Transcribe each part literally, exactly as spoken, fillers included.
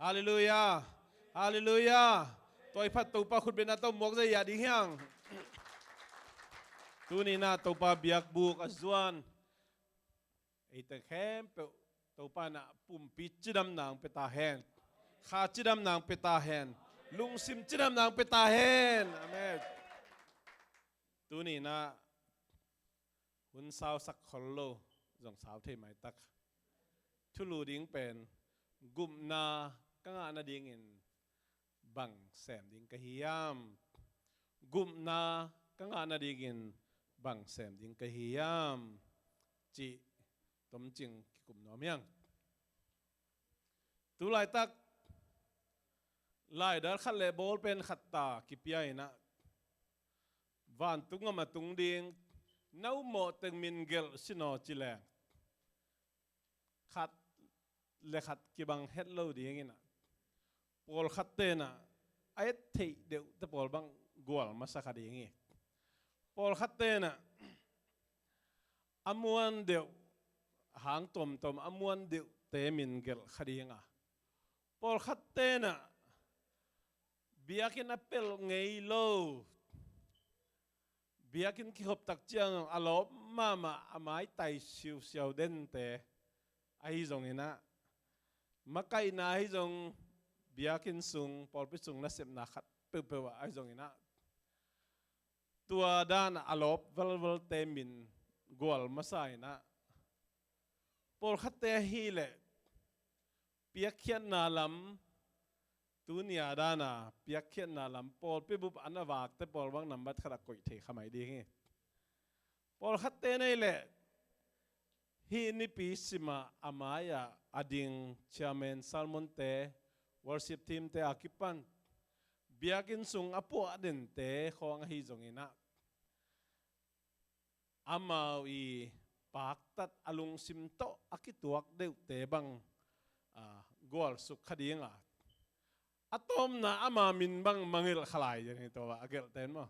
Halleluiah. Halleluiah. Tua i phat Topa khutbetna tawh muak zia ding hiang. Tuni-in ah Topa biakbuk a zuan eite khempeuh Topa in ah pumpi cidamna hong pia ta hen. Kha cidamna hong pia ta hen. Lungsim cidamna hong pia ta hen. Amen. Tuni-in ah hun sausak khol lo zong sau thei maitak. Thulu ding pen, gupna ka ngah nadingin bang sem ding ka hiam? Gupna ka ngah nadingin bang sem ding ka hiam? Cih tomcing kikum nuam hiang. Tu laitak laidal khat le ball pen khat ta kipia in ah, vantung gam a tung ding na upmawh teng min gelh sin aw ci leng, khat le khat kibang het lo dingin ah, pawlkhatte in ah a et theih deuhte pawl bang gual masa kha ding hi. Pawlkhatte in ah a muan deuh, hang tuamtuam a muan deuhte min gelh kha ding a, pawlkhatte in ah biakinn a pelh ngei lo, biakinn kikhop tak ciang a lawp mahmah, a maitai siusiau dente ahi zongin ah, makaihna ahi zong, biakinn sung, pawlpi sung nasepna khat peuhpeuh ah ahi zongin ah, tua dan a lawp valvalte min gual masa in ah, pawlkhatte ahih leh piakkhiatna lam, tuni a dan a piakkhiatna lam, pawlpi bup an a vakte pawl bang nambat khat ah koih thei kha mai ding hi. Pawlkhatte in ahih leh hih nipi sim ah a mai-ah a ding chairman sermonte, worship teamte a kipan biakinn sung a puah dente khawng ahi zongin ah, amau i paktat a lungsim tawh a kituak deuhte bang, ah, gualsuk kha ding a, a tawpna ama min bang mangngilh kha lai ding hi. Tua a gelhte in maw,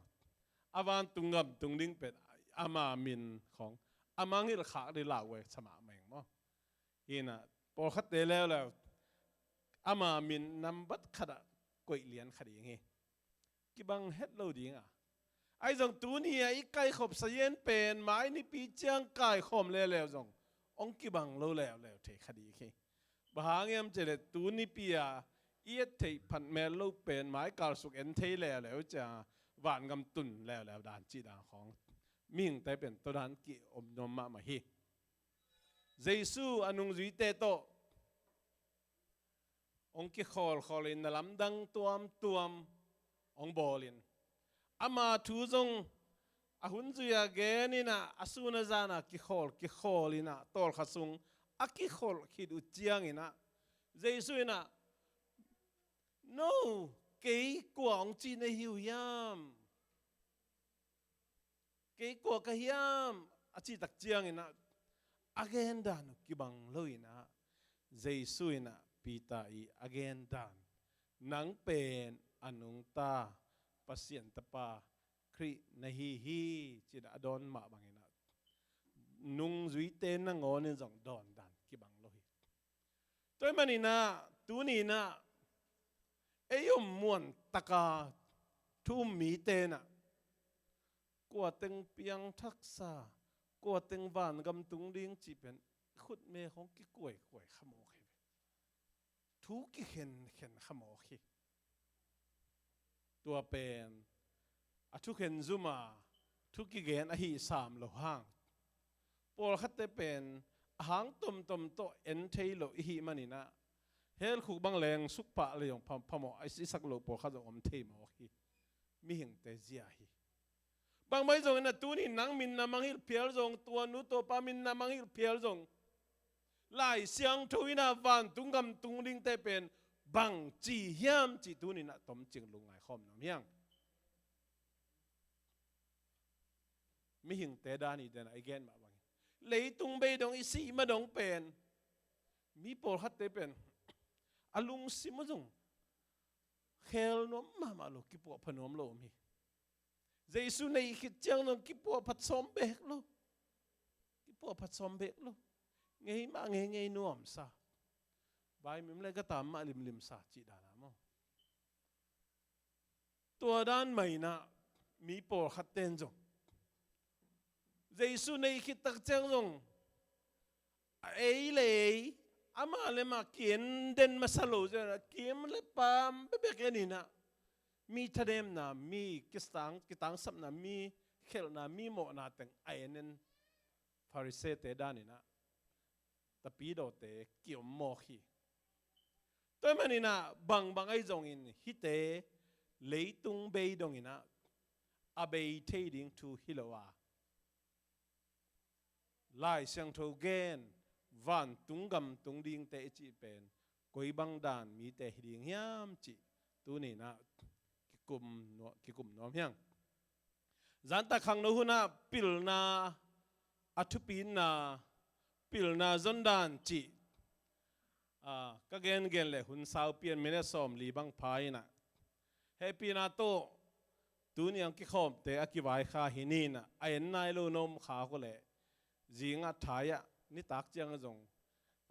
a vantung gam tung ding pen ama min khawng a mangngilh khak ding lauhuai sa mahmah ing maw. Hi in ah, pawlkhatte leuleu ama min nambat khat ah koih lian kha ding hi. Kibang het lo ding a, ahi zong tuni a i kaikhop sazian pen mai nipi ciang kaikhawm leuleu zong hong kibang lo leuleu thei kha ding hi. Bang hang hiam cih leh tunipi a i et theih phat mel lo pen mai kalsuk en thei leuleu ciang a, vangam tun leuleu dan cih dan khawng mihingte pen tua dan ki-om nuam mahmah hi. Jesu a nungzuite tawh hong kikhawlkhawl in, na lamdang tuamtuam hong bawl in, ama thu zong a hun zui a gen in ah, a sun a zan a kikhawl kikhawl in ah, tawlkhat sung a kikholh khit uh ciangin ah, Jesu in ah, "No, kei kua hong ci na hi uh hiam? Kei kua ka hiam?" a cih tak ciangin ah, a gen dan uh kibang lo in ah, Jesu in ah Peter i a gen dan, "Nang pen a nungta Pasian Tapa Khrih na hi hi," ci-in ah a dawn mah bangin ah, nungzuite nangawn in zong dawn dan kibang lo hi. Tua ahih manin ah, tuni in ah, ei om muan tak a thu um mite in ah, kua teng piangthaksa, kua teng vangam tung ding cih pen khutme khawng kikuaikuai kha mawk hi ve. Thu kikhenkhen kha mawk hi. Tua pen a thukhen zum a thu kigen ahi sam lo hang, pawlkhatte pen a hang tomtom tawh en thei lo i hih manin ah, helkhuk bang leng suk pah leh zong pha, phamawh a i sak loh pawlkhat zong om thei mawk hi. Mihingte zia hi. Bangmah hi zongin ah, tuni nang min na mangngilh phial zong, tua nu tua pa min na mangngilh phial zong, Lai Siangtho in ah vantung gam tung dingte pen bangci hiam cih tuni in ah tomcing lungngai khawm nuam hiang. Mihingte dan i den a i gen mah bangin, leitung bei dong i sih ma dong pen, mi pawlkhatte pen a lungsim ah zong khel nuam mahmah lo, kipuahpha nuam lo om hi. Jesu neih khit ciang zong kipuahphat sawm beek lo. Kipuahphat sawm beek lo. Ngei mah ngei, ngei nuamsa. Vaimim le gata mah limlimsa cih dan a maw? Tua dan mah in ah mi pawlkhat ten zong Jesu nei khit tak ciang zong a ei le ei, amah le amah ki-en den masa lo ciang a kim le paam bekbek en in ah mi thanemna, mi kisang, kitangsapna, mi khelhna, mi mawhna teng a en en Pharisee-te dan in ah tapidawte ki-om mawk hi. Tua ahih manin ah bangbang ahi zongin hihte leitung bei dong in ah a bei thei ding thu hi lo a, Lai Siangtho gen vantung gam tung dingte i cih pen koi bang dan mite hi ding hiam cih tuni in ah kikum nuam, kikum nuam hi ing. Zan tak khangno hun ah pilna, a thupina, pilna zon dan cih, a, ka gengen le hun sau pian minute sawmli bang pha in ah, hehpihna tawh tuni a kikhawmte a kivai kha hi ni in ah, a en nai lo na om kha uh leh zing ah thai ah nitak ciang ah zong,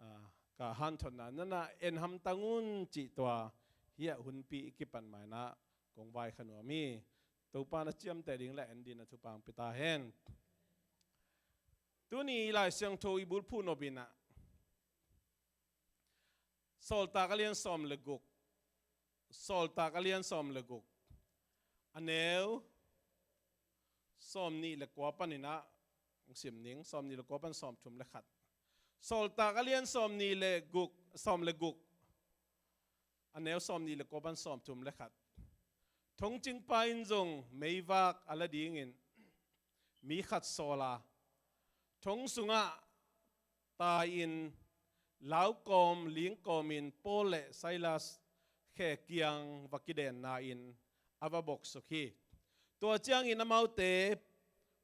a, ka hanthotna, na na en hamtang un cih tua hi a hunpi i kipan ma in ah kong vai kha nuam hi. Topa na ciamteh ding le en ding na thupha hong pia ta hen. Tuni Lai Siangtho i bulphuh nop in ah Sawltak a lian sawm le guk, Sawltak a lian sawm le guk, a neu sawmnih le kua pan in ah hong sim ning, sawmnih le kua pan sawmthum le khat. Sawltak a lian sawmnih le guk, sawm le guk, a neu sawmnih le kua pan sawmthum le khat. Thongcingpa in zong meivak a la dingin mi khat sawl a, thong sungah tai-in laukawm lingkawmin Paul le Silas khe kiang va kidenna-in a va boksuk hi. Tua ciangin amaute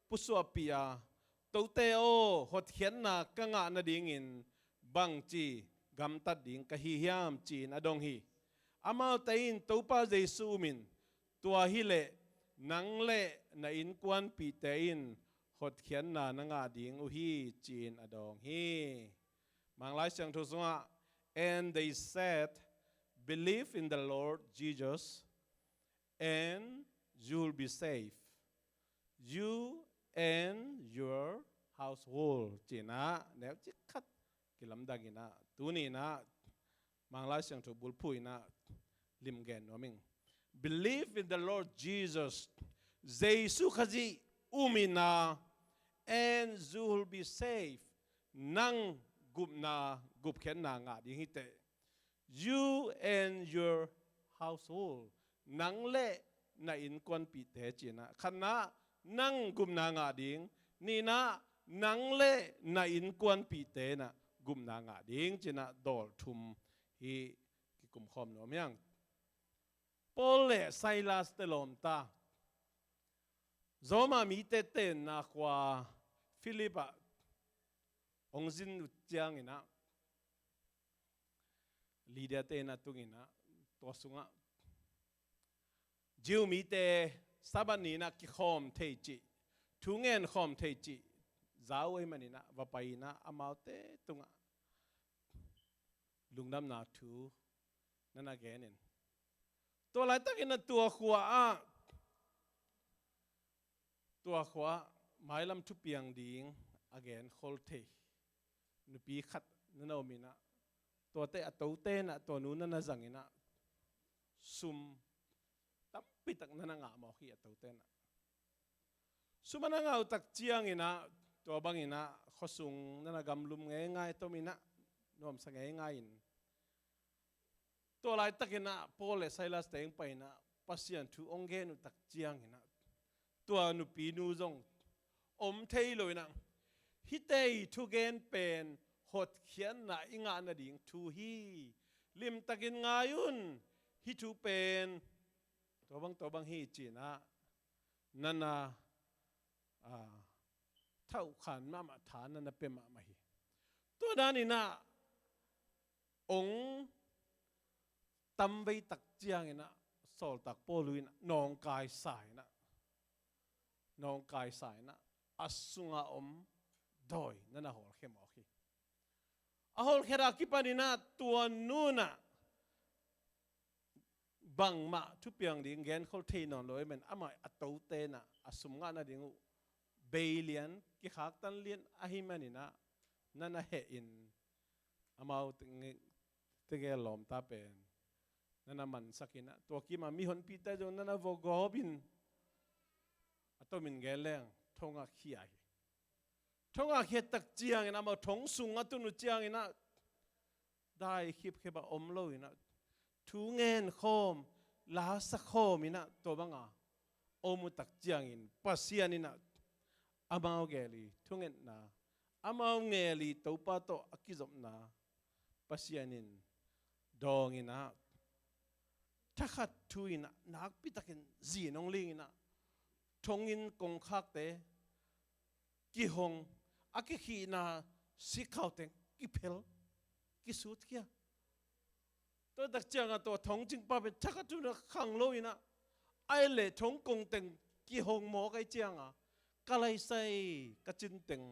pusuahpih a, "Tote aw, hotkhiatna ka ngah nadingin bangci gamtat ding ka hi hiam?" ci-in a dong hi. Amaute in, "Topa Jesu umin, tua hileh nang le na innkuanpihte in hotkhiatna na ngah ding uh hi," ci-in a dawng hi. Manglai Siangtho sungah, "And they said, 'Believe in the Lord Jesus, and you will be saved, you and your household,'" ci-in ah neucik khat kilamdang in ah, tuni in ah Manglai Siangtho bulphuh in ah limgen nuam ing. "Believe in the Lord Jesus." Jesu Khazih um in ah, "and you will be saved." Nang gupna, gupkhiatna ngah ding hi teh. "You and your household." Nang le na innkuanpihte ci-in ah, khatna, nang gupna ngah ding. Nihna, nang le na innkuanpihte in ah gupna ngah ding ci-in ah dawl thum hi kikum khawm nuam hi ing. Paul le Silas te lawmta, Roma mite tenna khua Philip ah hong zin uh ciangin ah, Lydia te in ah tung in ah, tua sungah Jew mite Sabbath ni in ah kikhawm thei cih, thu ngen khawm thei cih za uh ahih manin ah va pai in ah amaute tungah lungdamna thu na na gen in, tua laitakin ah tua khua ah, tua khua ah mailam thupiang ding a genkhol thei nupi khat na na om in ah, tuate a tote in ah tua nu na na zang in ah sum tampi tak na na ngah mawk hi. A tote in ah sum a na ngah uh tak ciangin ah, tua bangin ah khuasung na na gamlum ngeingai, tom in ah nuamsa ngeingai in, tua laitakin ah Paul le Silas te hong pai in ah Pasian thu hong gen uh tak ciangin ah, tua nupinu zong om thei lo in ah, "Hihte i thugen pen hotkhiatna i ngah nading thu hi. Limtakin ngai un. Hih thu pen tua bang, tua bang hi," ci-in ah na na, a, thauhkhan mahmah, tha na na pia mahmah hi. Tua dan in ah hong tamvei tak ciangin ah Sawltak Paul in ah nawngkaisa in ah, nawngkaisa in ah a sungah om dawi na na hawlkhia mawk hi. A hawlkhia a kipanin ah tua nu in ah bangmah thupiang ding genkhol thei nawn lo ahih manin amah a tote in ah a sum ngah nading uh bei lian, kikhaktan lian ahih manin ah na na heh in amau tenge, tenge lawmta pen na na mansak in ah tua kim a mihonpite zong na na vawgawp in a tomin gen leng thong ah khia hi. Thong ah khiat tak ciangin amau thong sung a tun uh ciangin ah dai khipkhep a om lo in ah thu ngen khawm, la sa khawm in ah tua bang a om uh tak ciangin Pasian in ah amau gel i thungetna, amau gel i Topa tawh a kizopna Pasian in dawng in ah thakhat thu in ah nakpi takin zin hong ling in ah thonginn kongkhakte kihong, a kikhihna sikkhau teng kiphel, kisutkhia. Tua tak ciang a tua thongcingpa pen thakhat thu in ah khang lo in ah, ahih leh thongkong teng kihong mawk ahih ciang a ka laisai, ka cin teng,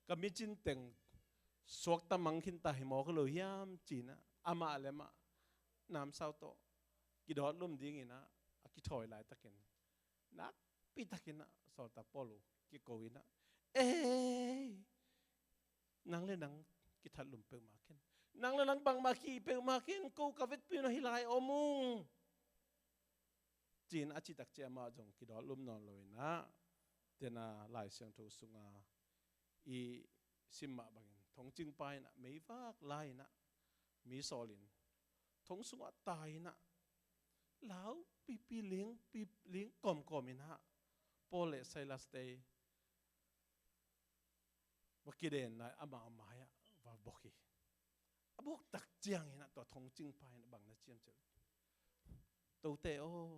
ka micin teng suakta mang khin ta hi mawk lo hiam ci in ah amah le amah namsau tawh kidawt lum ding in ah a kithawi laitakin nakpi takin ah sawltak Paul uh kiko in ah, "Ei, nang le nang kithat lum peuhmah khin, nang le nang bangmah ki peuhmah khin, ko ka vekpi un ah hih lai om ung," ci in a cih tak ciang amah zong kidawt lum nawn lo in ah, tua in ah Lai Siangtho sung a i sim mah bangin thongcingpa in ah meivak la in ah mi sawl in thong sung ah tai in ah lau pipi, ling pi, ling kawmkawm in ah Paul le Silas te va kidenna ama mai ah va bok hi. A bok tak ciangin ah tua thongcingpa in ah bang na ci hiam cih leh, "Tote aw,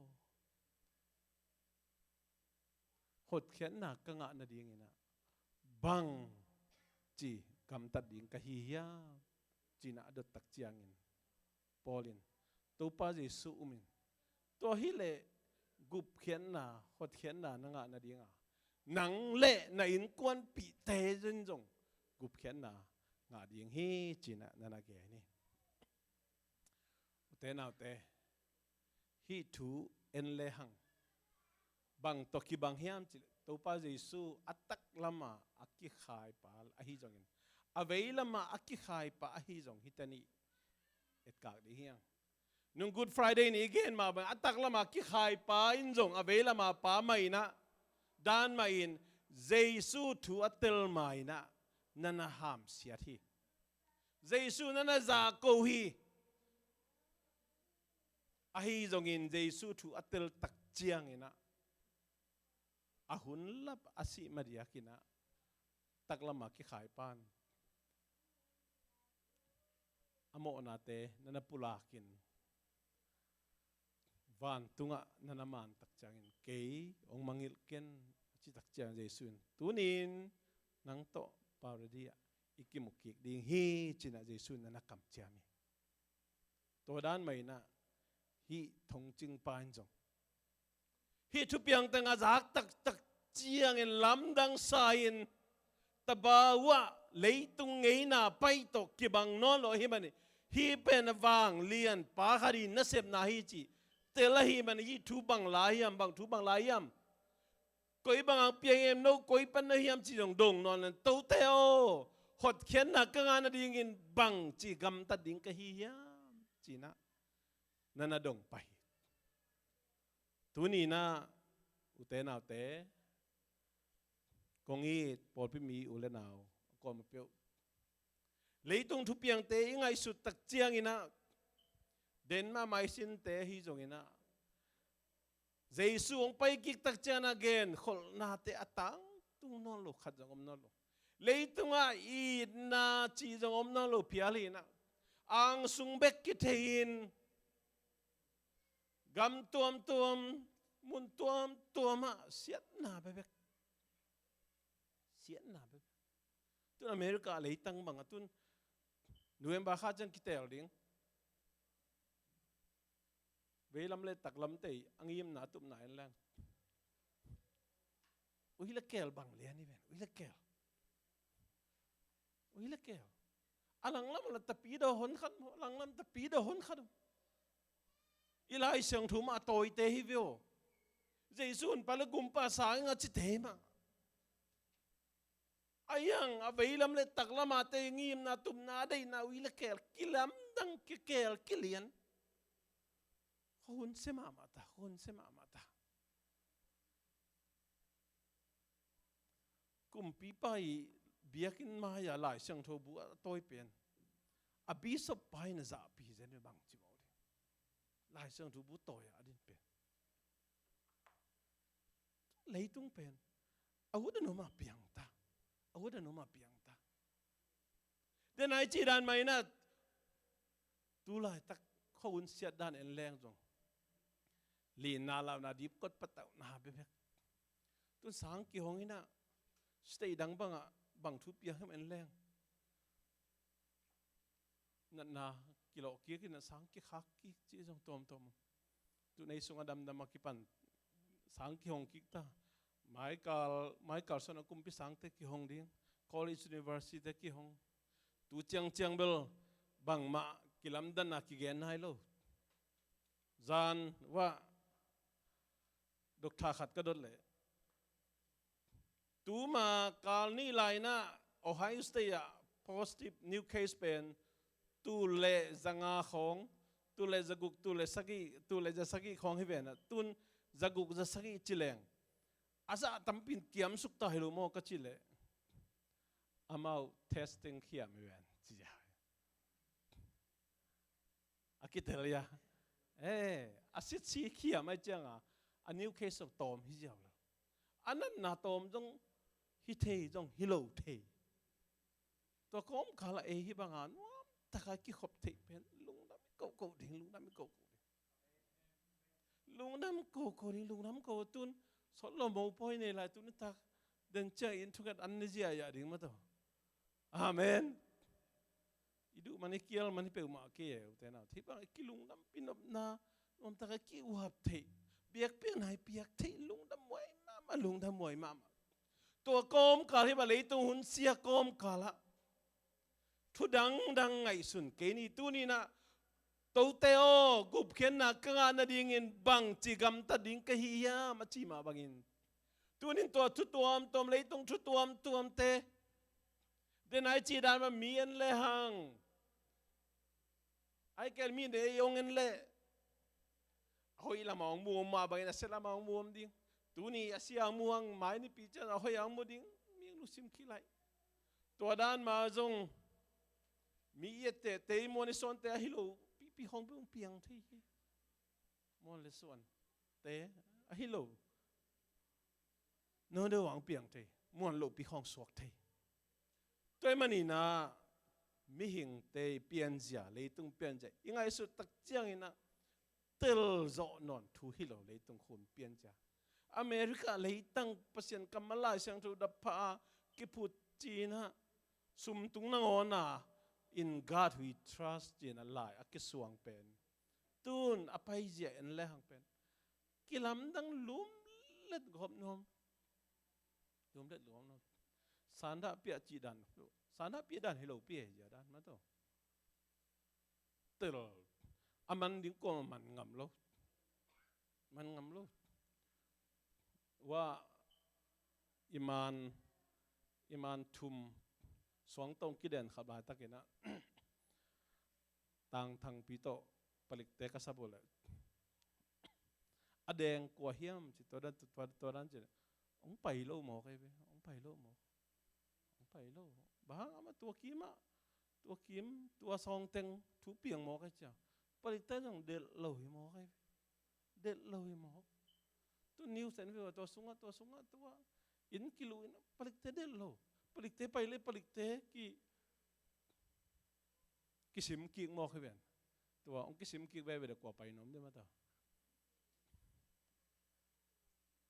hotkhiatna ka ngah nading in ah bangci gamtat ding ka hi hiam?" ci in ah a dot tak ciangin Paul in, "Topa Jesuh um in, tua hi leh gupkhiatna, hotkhiatna na ngah nading a, nang le na innkuanpihte in zong gupkhiatna ngah ding hi," ci in ah na na gen hi. Ute naute, hih thu en le hang bang tawh kibang hiam cih leh Topa Jesuh a taklam a a kikhaipa ahi zongin, a veilam a a kikhaipa ahi zong hihte nih etkak ding hi hang. Nung Good Friday ni i gen mah bang a taklam a kikhaipa in zong a veilam a pa mah in ah, dan mah in, Jesuh thu a tel mah in ah na na hamsiat hi. Jesuh na na zahko hi. Ahi zongin Jesuh thu a tel tak ciangin ah a hun lap a sih madiakin ah taklam a kikhaipa in a mawhnate na na pulakin vantungah na na man tak ciangin, "Kei hong mangngilh ken," a cih tak ciang Jesuh in, "Tuni-in nang tawh Paradis ah i kimu kik ding hi," ci in ah Jesuh in na na kamciam hi. Tua dan mah in ah hih thongcingpa in zong hih thupiang teng a zak taktak ciangin lamdang sa-in, tabau ah leitung ngeina pai tawh kibang nawn lo ahih manin, hih pen a vanglianpa khat i nasepna hi cih tel ahih manin, hih thu bang lai hiam, bang thu bang lai hiam, koi bang hong piang hiam, no koi pan na hiam cih zong dong nawn lo-in, "Tote aw, hotkhiatna ka ngah nadingin bangci gamtat ding ka hi hiam?" ci in ah na na dong pah hi. Tuni-in ah ute naute, kong it pawlpi mi u le nau a kuamah peuh, leitung thupiangte i ngaihsut tak ciangin ah, den mahmah i sinte ahi zongin ah, Jesuh hong pai kik tak ciangin ah genkholhnate a tangtung nawn lo khat zong om nawn lo. Leitungah itna cih zong om nawn lo phial hi in ah, angsung bek kithei-in, gam tuamtuam, mun tuamtuam ah siatna bekbek. Siatna bekbek. Tun America leitang bang ah tun November kha ciang kiteel ding. Veilam le taklam tei a ngimna a tupna en leng, ui le keel bang lian hi ven, ui le keel. Ui le keel. A langlam la tapi do hon khat maw, a langlam tapi do hon khat. I Lai Siangtho mah a tawite hi ve aw. Jesu hun pale gumpa sang a cite hi mah. A iang a veilam le taklam a te ngimna, tupna, deihna, ui le kel, kilamdang, kikel, kilian. Khuahun se mahmah ta, khuahun se mahmah ta. Kumpipa i biakinn mai-a Lai Siangtho bu a tawi pen, a bishop pa in a zahpih zen ve bang ci mawk ding. Lai Siangtho bu tawi a din pen. Leitung pen a ut a noma piang ta. A ut a noma piang ta. Denai ci dan mai na, tu laitak khuahun siat dan en leng zong, linna launa dipkot patauhna bebek. Tun sang kihong ina, state dang bangah bang thu piang hiam en leng. Natna kilawh kik ina, sang kikhak kik ci zong tuamtuam. Tun ei sungah damdam a kipan sang kihong kik ta. Maikal, maikal suan a kumpi sangte kihong ding, college, university te kihong. Tu ciangciang bel bangmah kilamdanna kigen nai lo. Zan uah doctor khat ka dot leh, tuma kal nih lai-in ah Ohio State ah positive new case pen tul le zanga khawng, tul le zaguk, tul le sagih, tul le zasagih khawng hi ven ah, tun zaguk zasagih ci leng a zah tampi in kiamsuk ta hi lo maw ka cih leh, amau testing khiam hi ven ci a. A kitel ia. Eh, a sitsi khiam ai cianga a new case zong tawm hi ziau lo. A natna tawm zong hi thei, zong hi lo thei. Tua kawmkal ah ei hih banga nuamtaka kikhop theih pen lungdam i kohkoh ding, lungdam i kohkoh ding. Lungdam kohkoh ding, lungdam kohkoh. Tun sawt lo mopawi nei lai, tun i tak den ciang in thunget an ni ziaziah ding mah tawh. Amen. I duh man, i kial man hi peuhmah kei e, ute naute. Hih bang i kilungdampi nopna nuamtaka i kiuap theih, biakpiakna i piak theih, lungdam huai mahmah, lungdam huai mahmah. Tua kawmkal hih bang leitung hun sia kawmkal ah thu dangdang ngaihsun kei ni. Tuni-in ah, tote aw, gupkhiatna ka ngah nadingin bangci gamtat ding ka hi hiam a cih mah bangin, tuni-in tua thu tuamtuam, leitung thu tuamtuamte, denai cih dan mah mi en lehang, ai kel mi ne ei hong en leh, a hoih lamah hong mu om mah bangin a sia lamah hong mu om ding. Tuni a sia hong mu hang, mai nipi ciang a hoih hong mu ding. Mi hong lungsim khia lai. Tua dan mah zong mi i ettehte, i muan i suante ahi lo pipi khawng bek hong piang thei hi. Muan le suante ahi lo, no deuh hong piang thei, muan lohpi khawng suak thei. Tua ahih manin ah mihingte i pianzia, leitung pianzia i ngaihsut tak ciangin ah telzawh nawn thu hi lo, leitung khun pianzia. America leitang Pasian kammal Lai Siangtho dap pha a kiphut ci-in ah sumtung nangawn a In God We Trust ci-in ah lai a kisuang pen, tun a paizia en lehang pen kilamdang lumlet gawp nuam. Lumlet gawp nuam. Sandah piah cih dan, sandah piah dan hi lo, piah zia dan mah tawh. Tel a man ding kuamah man ngam lo. Man ngam lo. Ua, i man, i man thum suangtawng kiden khat laitakin ah, tangthangpi tawh palikte ka sap uh leh, a deng kua hiam ci, tua dan, tua, tua dan ci leh, hong pai lo mawk ei ve, hong pai lo mawk. Hong pai lo. Bang hang, amah tua kim ah, tua kim, tua sawng teng thu piang mawk ei cia. Palikte zong delh lo hi mawk ei ve. Delh lo hi mawk. Tu news en ve ua, tua sungah, tua sungah, tua inn kiluh in palikte delh lo. Palikte pai leh palikte ki, kisim kik mawk hi ven. Tua hong kisim kik veve leh kua pai nuam ding mah ta.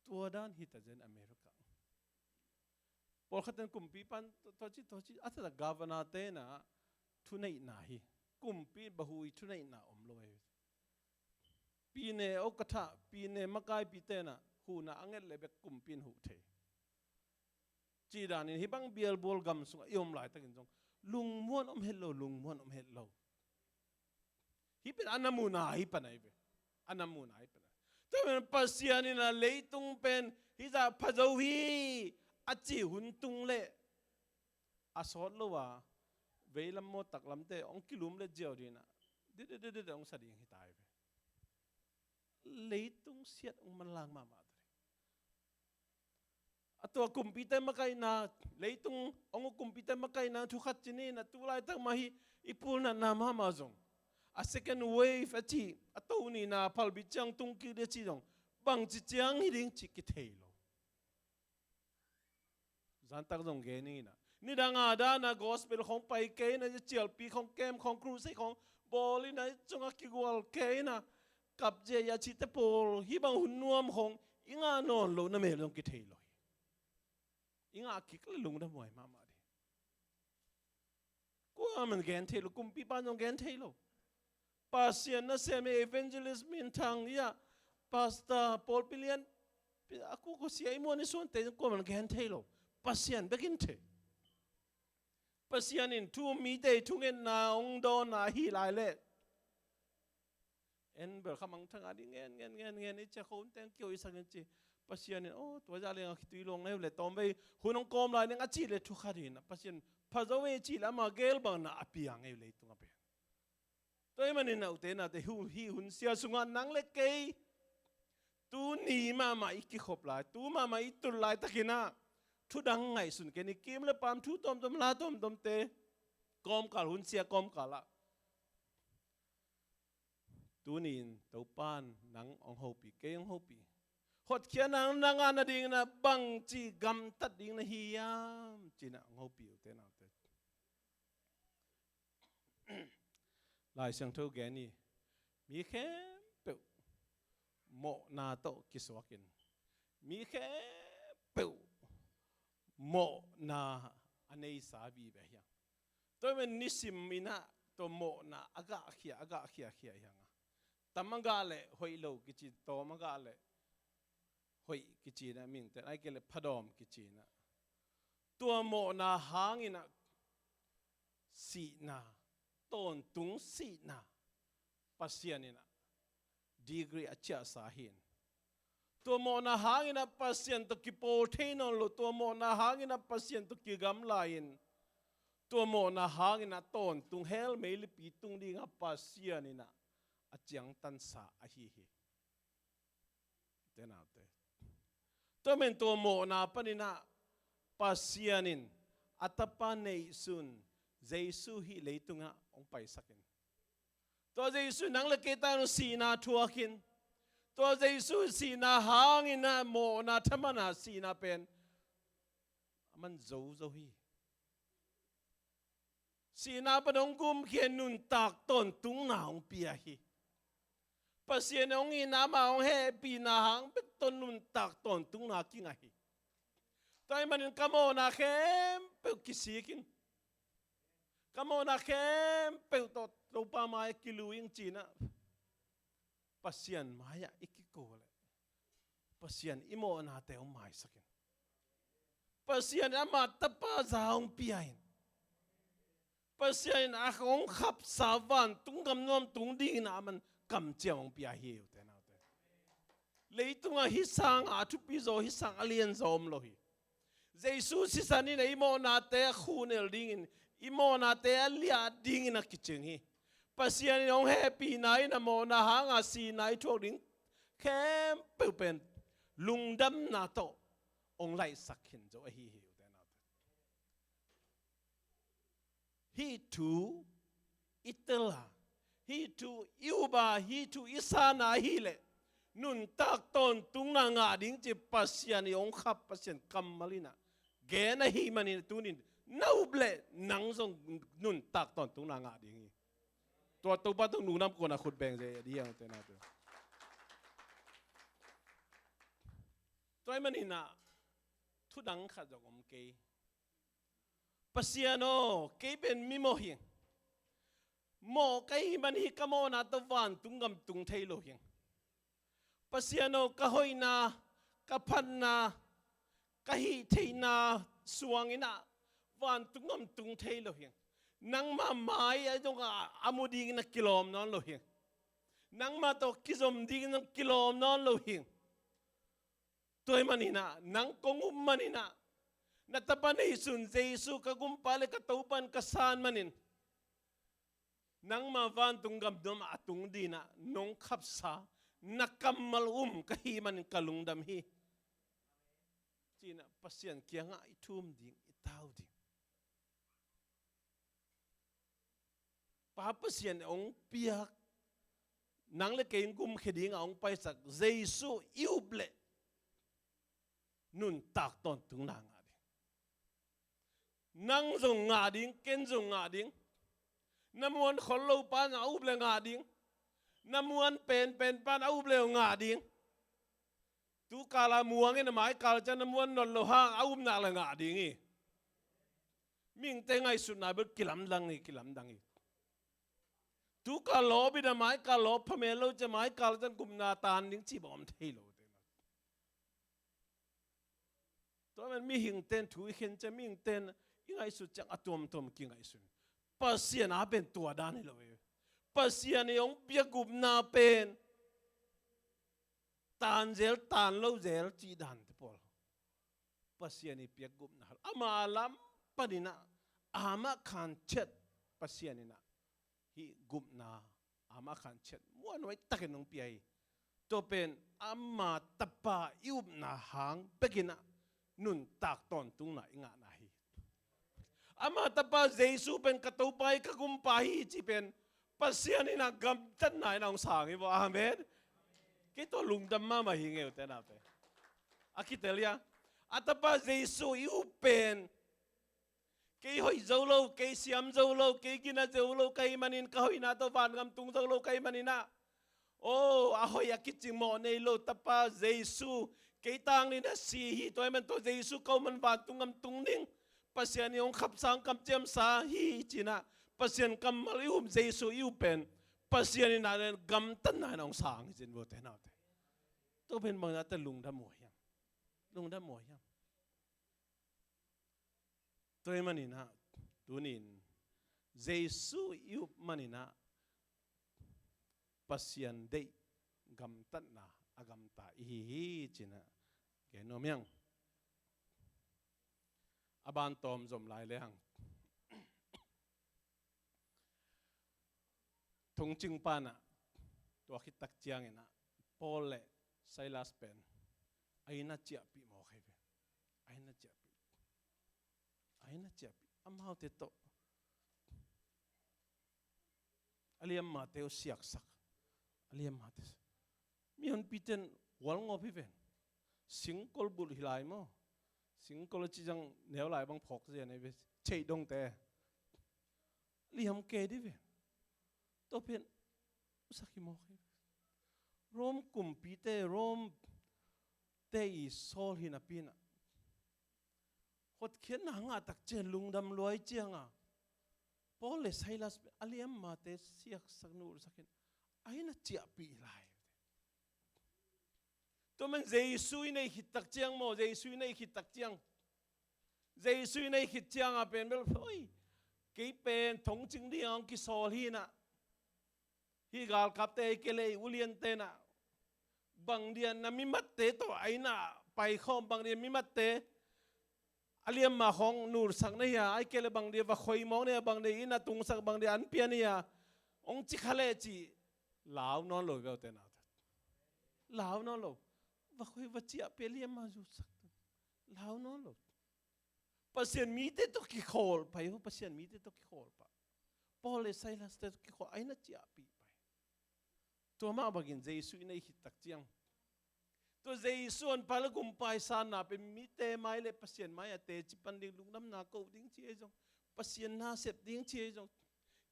Tua dan hi ta zen America. Pawlkhat ten kumpipa in tua ci, tua ci, a tata governor te in ah thuneihna hi. Kumpi bahu i thuneihna om lo ei. Pine okatha, pine makaipite in ah huhna a nget leh bek kumpi in huh thei. Cih danin hih bang bialbual gam sungah i om laitakin zong Lungmuan om het lo, lungmuan om het lo. Hih pen a na muhna hi pan ahi ve. A na muhna hi pan ahi. Tua pen Pasian in a leitung pen hih zah pha zo hi a cih hun tung leh a sawt lo a veilam maw taklamte hong kilum let ziau ding a, dit dit dit dit hong sa ding hi ta hi ve. Leitung siat hong manlang mahmah ta ding. A tua kumpite makaihna, leitung hong uh kumpite makaihna thu khat ci ni in a, tu laitak mah hi i pulnatna mahmah zong, a second wave a cih a to nihna phalbi ciang tung kik ding a cih zong bangci ciang hi ding cih kithei lo. Zantak zong gen in a, nidang a dan a gospel khong pai kei in a, cialpi khong, camp khong, crusade khong bawl in a, cungah kigual kei in a, kap zia a cihte pawl, hih bang hun nuam khong i ngah nawn loh na mel zong kithei lo hi. I ngah kik le lungdam huai mahmah ding. Kuaman gen thei lo, kumpipa zong gen thei lo. Pasian nasem, evangelist minthang, ia, pastor, pawlpi lian, a kua kua sia i muan i suante kuaman gen thei lo. Pasian bekin thei. Pasian in thu mite thungetna hong dawnna ahi lai leh en bel kha mangthang a ding ngen ngen ngen ngen i cia khawm teng kio i sakin ci. Pasian in, aw, tua zah leng a khitui luang na hi uh le, tawmvei hun hong kawm lai ning a cih le thu khat hi in a, Pasian pha zo ve cih le amah gel bangna a piang ei uh leitung a pen. Tua ahih manin a ute naute, hu-, hih hun sia sungah nang le kei tuni mahmah i kikhop lai, tu mahmah i tut laitakin a, thu dang ngaihsun kei ni. Kim le paam, thu tawmtawm, la tawmtawmte kawmkal, hun sia kawmkal ah tuni in Topa in nang hong hopih, kei hong hopih. Hotkhiatna nang a na dingin a bangci gamtat ding na hi hiam ci-in a hong hopih ute naute. Lai Siangtho gen hi, mi khempeuh mawhna tawh kisuakin, mi khempeuh mawhna a neisa vive hi hang. Tua ahih manin nisim in a tua mawhna a gahkhia, a gahkhia khia hi hang a, tam a gah leh hoih lo kici, tawm a gah leh hoih kici in a, mihingte in ahih kei leh phadawm kici in a, tua mawhna hangin a sihna, tawntung sihna Pasian in a degree a ciahsa hi in, tua mawhna hangin a Pasian tawh kipawl thei nawn lo, tua mawhna hangin a Pasian tawh kigamla in, tua mawhna hangin a tawntung hell meilipi tung ding a Pasian in a a ciangtansa ahi hi. Ute naute, tua men tua mawhna panin a Pasian in a tapa neihsun Jesu hih leitungah hong paisakin, tua Jesu in nang le kei tungah sihna thuakin, tua Jesu sihna hangin a mawhna thaman a sihna pen a man zo zo hi. Sihna pan hong gumkhia in nuntak tawntungna hong pia hi. Pasian in hong itna, amah hong hehpihna hang bek tawh nuntak tawntungna kingah hi. Tua ahih manin ka mawhna khempeuh kisik in, ka mawhna khempeuh tawh Topa mai-ah kilu ing ci-in a Pasian mai-ah i kiko leh Pasian i mawhnate hong maisak in, Pasian in ama tapa za hong pia in, Pasian in a hong khapsa vantung gam nuam tung dingin a man kamciam hong pia hi, ute naute. Leitungah hih sangin a thupi zaw, hih sangin a lian zaw om lo hi. Jesu sisan in a i mawhnate a khuhnel dingin, i mawhnate a liah dingin a kicing hi. Pasian in hong hehpihna in a mawhna hanga sihna i thuak ding khempeuh pen lungdamna tawh hong laihsak khin zo ahi hi, ute naute. Hih thu i tel a, hih thu i up a, hih thu i san a ahih leh nuntak tawntungna ngah ding ci Pasian i hong khap, Pasian kammal in a gen ahih manin tunin na up leh nang zong nuntak tawntungna ngah ding hi. Tua Topa tung nungnam kuan a khut beng ze di hiang, ute naute. Tua ahih manin a thu dang khat zong om kei. Pasian aw, kei pen mi mawh hi. Mawh ka hih man hih ka mawhna tawh vantung gam tung thei lo hi. Pasian aw, ka hoihna, ka phatna, ka hih theihna suangin a vantung gam tung thei lo hi. Nangma mai a zong a, a mu dingin a kilawm nawn lo hi. Nangma tawh kizom dingin a kilawm nawn lo hi. Tua ahih maninah nang kong um maninah, na tapa neisun Jesu ka gumpa le ka Topa in ka san manin, nangma vantung gamdam a tung dinah nong khapsa, na kammal um ka hih manin ka lungdam hi. Cinah Pasian kiangah i thum ding, i tau ding. Pa Pasian hong piak, nang le kei in gumkhia dingah hong paisak Jesu i up leh nuntak tawntungna ngah ding. Nang zong ngah ding, ken zong ngah ding. Na muan khol lo pa in a up le ngah ding. Na muan penpen pa in a up le ngah ding. Tukala muang in a maikal ciang na muan nawn lo hang a upna le ngah ding hi. Mihingte ngaihsutna bel kilamdang hi, kilamdang hi. Tukal lawp in a maikal lawp phamel lo ciang maikal ciang gupna tan ding cih bang om thei lo. Tua man mihingte in thu i khen ciang mihingte in i ngaihsut ciang a tuamtuam kingaihsun. Pasian a pen tua dan hi lo hi. Pasian i hong piak gupna pen tan zel, tan lo zel cih dante pawl. Pasian i piak gupna, ama lam paninah, amah khan chet Pasian inah hih gupna, amah khan chet muanhuai takin hong pia hi. Tua pen ama tapa i upna hang bekinah nuntak tawntungna i ngahna hi. Ama tapa Jesu pen ka Topa hi, ka gumpa hi cih pen Pasian inah gamtatna inah hong sang hi vaw. Amen. Kei tua lungdam mahmah hi ngeute nate. A kitel ia, a tapa Jesu i up pen kei hoih zo lo, kei siam zo lo, kei gina zo lo ka hih manin, ka hoihna tawh vangam tung zo lo ka hih maninah, aw, a hoih a kicing mawh nei lo tapa Jesu kei tangin a si hi. Tua ahih man tua Jesu ka um man vantung gam tung ding, Pasian i hong khapsa, hong kamciamsa hi cinah, Pasian kammal i um, Jesu i up pen Pasian inah gamtatna inah hong sang hi cin vaw te naute. Tua pen bang nate lungdam uh hiam? Lungdam uh hiam? Tua ahih maninah tunin Jesu i up maninah Pasian deih gamtatna a gamta i hi hi cinah gen nuam hiang. A ban tawm zom lai le hang. Thongcing panah tua khit tak cianginah Paul le Silas pen a inn ah ciahpih mawk hi ve. A inn ah ciahpih. A inn ah ciahpih. Amaute tawh a liammate uh siaksak. A liammate. Mihonpite in hualngawp hi ven. Singkol bulh hi lai maw? Singkol a ci ciang neu lai bang phawk zen ahi ve. Theih dongte. Liam kei dih ve. Tua pen usak hi mawk hi. Rom kumpite, Rom te i sawl hi napi inah hotkhiatna ngah tak ciang lungdam lua i cianga Paul le Silas a liammate siaksak nulsak in a inn ah ciahpih lai. Tua man Jesu i neih khit tak ciang maw, Jesu i neih khit tak ciang, Jesu i neih khit cianga pen bel, oi, kei pen thongcing dingah hong kisawl hi inah, hih galkapte ahih kei leh i uliante inah bang dia na mimatte tawh a inn ah paikhawm, bang dia mimatte a liamma khawng nulsak na hia, ahih kei leh bang dia va khoi mawk na hia, bang dia inn ah tungsak, bang dia an pia na hia, hong ci kha leh cih lau nawn lo hi ve ute naute. Lau nawn lo. Va khoi va ciahpih, a liamma zutsak. Lau nawn lo. Pasian mite tawh kikhawl pai uh, Pasian mite tawh kikhawl pah. Paul le Silas te tawh kikhawl, a inn ah ciahpih pai. Tua mah bangin Jesu i neih khit tak ciang, tua Jesu honpa le gumpa i sanna pen mite mai le Pasian mai-ah teci pan ding, lungdamna ko ding ci ahi zong, Pasian na sep ding ci ahi zong,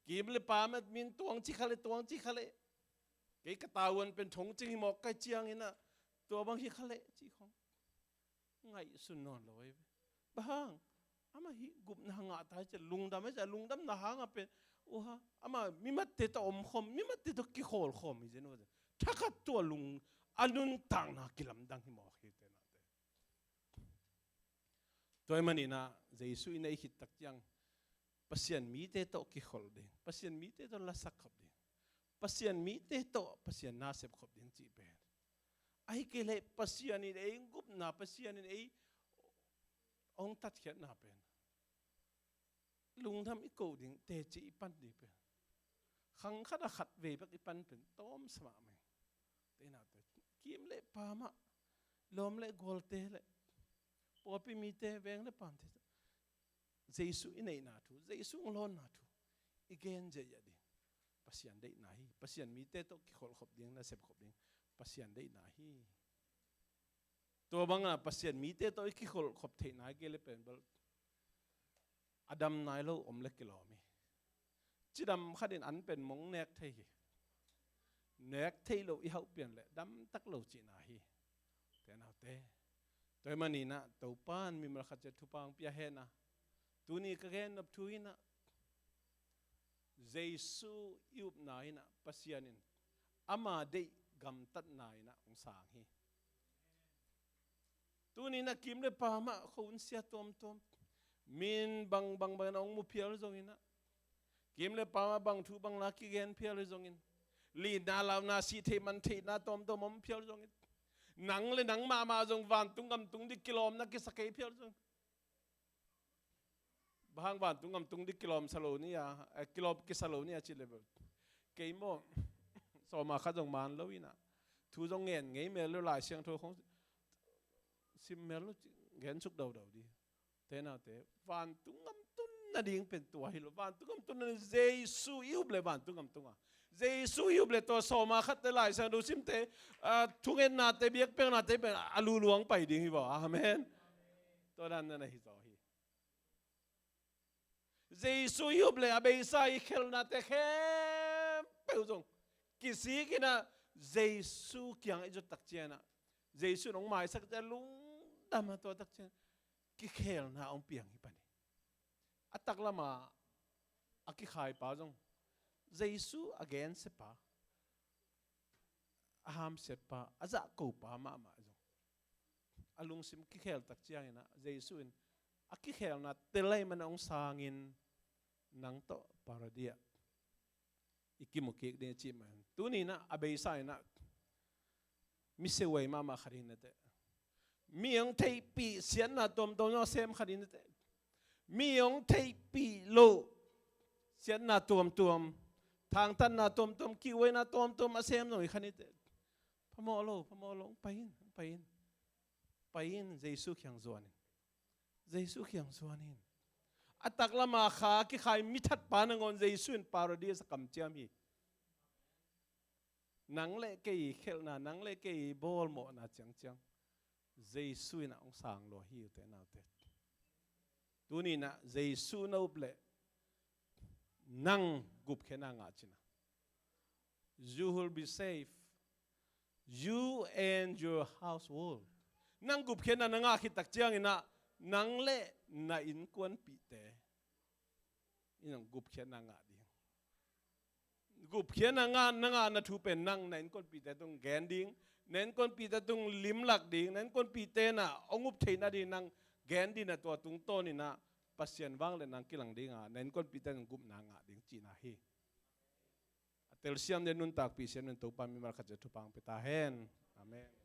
kim le pam a min tuang ci kha leh, tuang ci kha leh, kei ka tavuan pen thongcing hi mawk ka hih ciangin ah tua bang hi kha leh cih khawng ngaihsun nawn lo ahi ve. Bang hang? Amah hih gupna ngah ta hi ci a, lungdam hi ci a, lungdamna hangah pen, uha, amah mimatte tawh omkhawm, mimatte tawh kikhawlkhawm hi zen uh. Thakhat tua lung a nuntakna kilamdang hi mawk hi ute naute. Tua ahih maninah Jesu i neih khit tak ciang Pasian mite tawh kikholh ding, Pasian mite tawh lasak khop ding, Pasian mite tawh Pasian na sep khop ding cih pen, ahi kei leh Pasian in ei gupna, Pasian in ei hong tatkhiatna pen lungdam i koh ding, teci i pan ding pen, khang khat a khat vei bek i pan pen tawm sa mahmah ing. Te naute, kim le pam ah, lawm le gualte le pawlpi mite, veng le pamte, Jesu i neihna thu, Jesu hong lawnna thu i gen ziahziah ding Pasian deihna hi. Pasian mite tawh kikholh khop ding, na sep khop ding Pasian deihna hi. Tua banga Pasian mite tawh i kikholh khop theihna hi kei le pen bel a dam nai lo om le kilawm hi. Cidam khat in an pen mong nek thei hi. Nek theih loh i hauh pian le damtak lo cihna hi. Te naute, tua ahih manin ah Topa in mimal khat ciat thupha hong pia hen a, tuni ka gen nop thu in ah, Jesu i upna in ah Pasian in ama deih gamtatna in ah hong sang hi. Tuni in ah kim le pam ah khuahun sia tuamtuam, min bang bang bang in ah hong mu phial zongin ah, kim le pam ah bang thu bang la kigen phial hi zongin, lina launa, sih theih man theihna tuamtuam om phial zongin, nang le nang mahmah zong vantung gam tung ding kilawmna kisa kei phial zongin, bang hang vantung gam tung ding kilawm sa lo ni a, eh, kilawm kisa lo ni a ci le bel, kei maw, sawma khat zong man lo in ah, thu zong ngen ngei mel lo, Lai Siangtho khong sim mel lo, gen suk daudau ding. Te naute, vantung gam tun nading pen tua hi lo. Vantung gam tun nading Jesu i up le vantung gam tung a, Jesu i up le tua sawma khatte, Lai Siangtho simte, ah, thungetnate, biakpiaknate pen a luluang pai ding hi vaw. Amen. Tua dan na hi zaw hi. Jesu i up le a beisa i khelhnate khempeuh zong kisik in ah, Jesu kiang i zot tak ciang ah, Jesu in hong maisak ciang lungdam a, tua tak ciang kikhelna hong piang hi pan hi. A taklam a a kikhaipa zong, Jesu a gensiapa, a hamsiatpa, a zahkopa mahmah zong, a lungsim kikhel tak ciangin ah Jesu in a kikhelna tel ahih man a hong sangin, nang tawh Paradis ah i kimu kik ding a cih man. Tuni in ah a beisa in ah mi seuai mahmah khat hi na teh. Mi hong theihpih siatna tuamtuam a sem khat hi na teh. Mi hong theihpih loh siatna tuamtuam, thangtatna tuamtuam, kiuaina tuamtuam a sem zong hi kha ni teh. Phamawh lo, phamawh lo, hong pai in, hong pai in. Pai in, Jesu kiang zuan in. Jesu kiang zuan in. A taklam a kha kikhai mithatpa nangawn Jesu in Paradis a kamciam hi. Nang le kei khelhna, nang le kei bawlmawhna ciangciang Jesu in ah hong sang lua hi, ute naute. Tuni in ah Jesu na up leh nang gupkhiatna ngah cin a, you will be safe. You and your household. Nang gupkhiatna na ngah khit tak ciangin ah, nang le na innkuanpihte in ah gupkhiatna ngah ding. Gupkhiatna ngah, na ngahna thu pen nang na innkuanpihte tung gen ding, na innkuanpihte tung limlak ding, na innkuanpihte in ah hong up theihna ding nang gen ding a, tua tungtawn in ah Pasian vang le nang kilang ding a, na innkuanpihte in gupna ngah ding cihna hi. A telsiam ding, nuntakpih siam ding Topa mimal khat ciat thupha hong pia ta hen. Amen.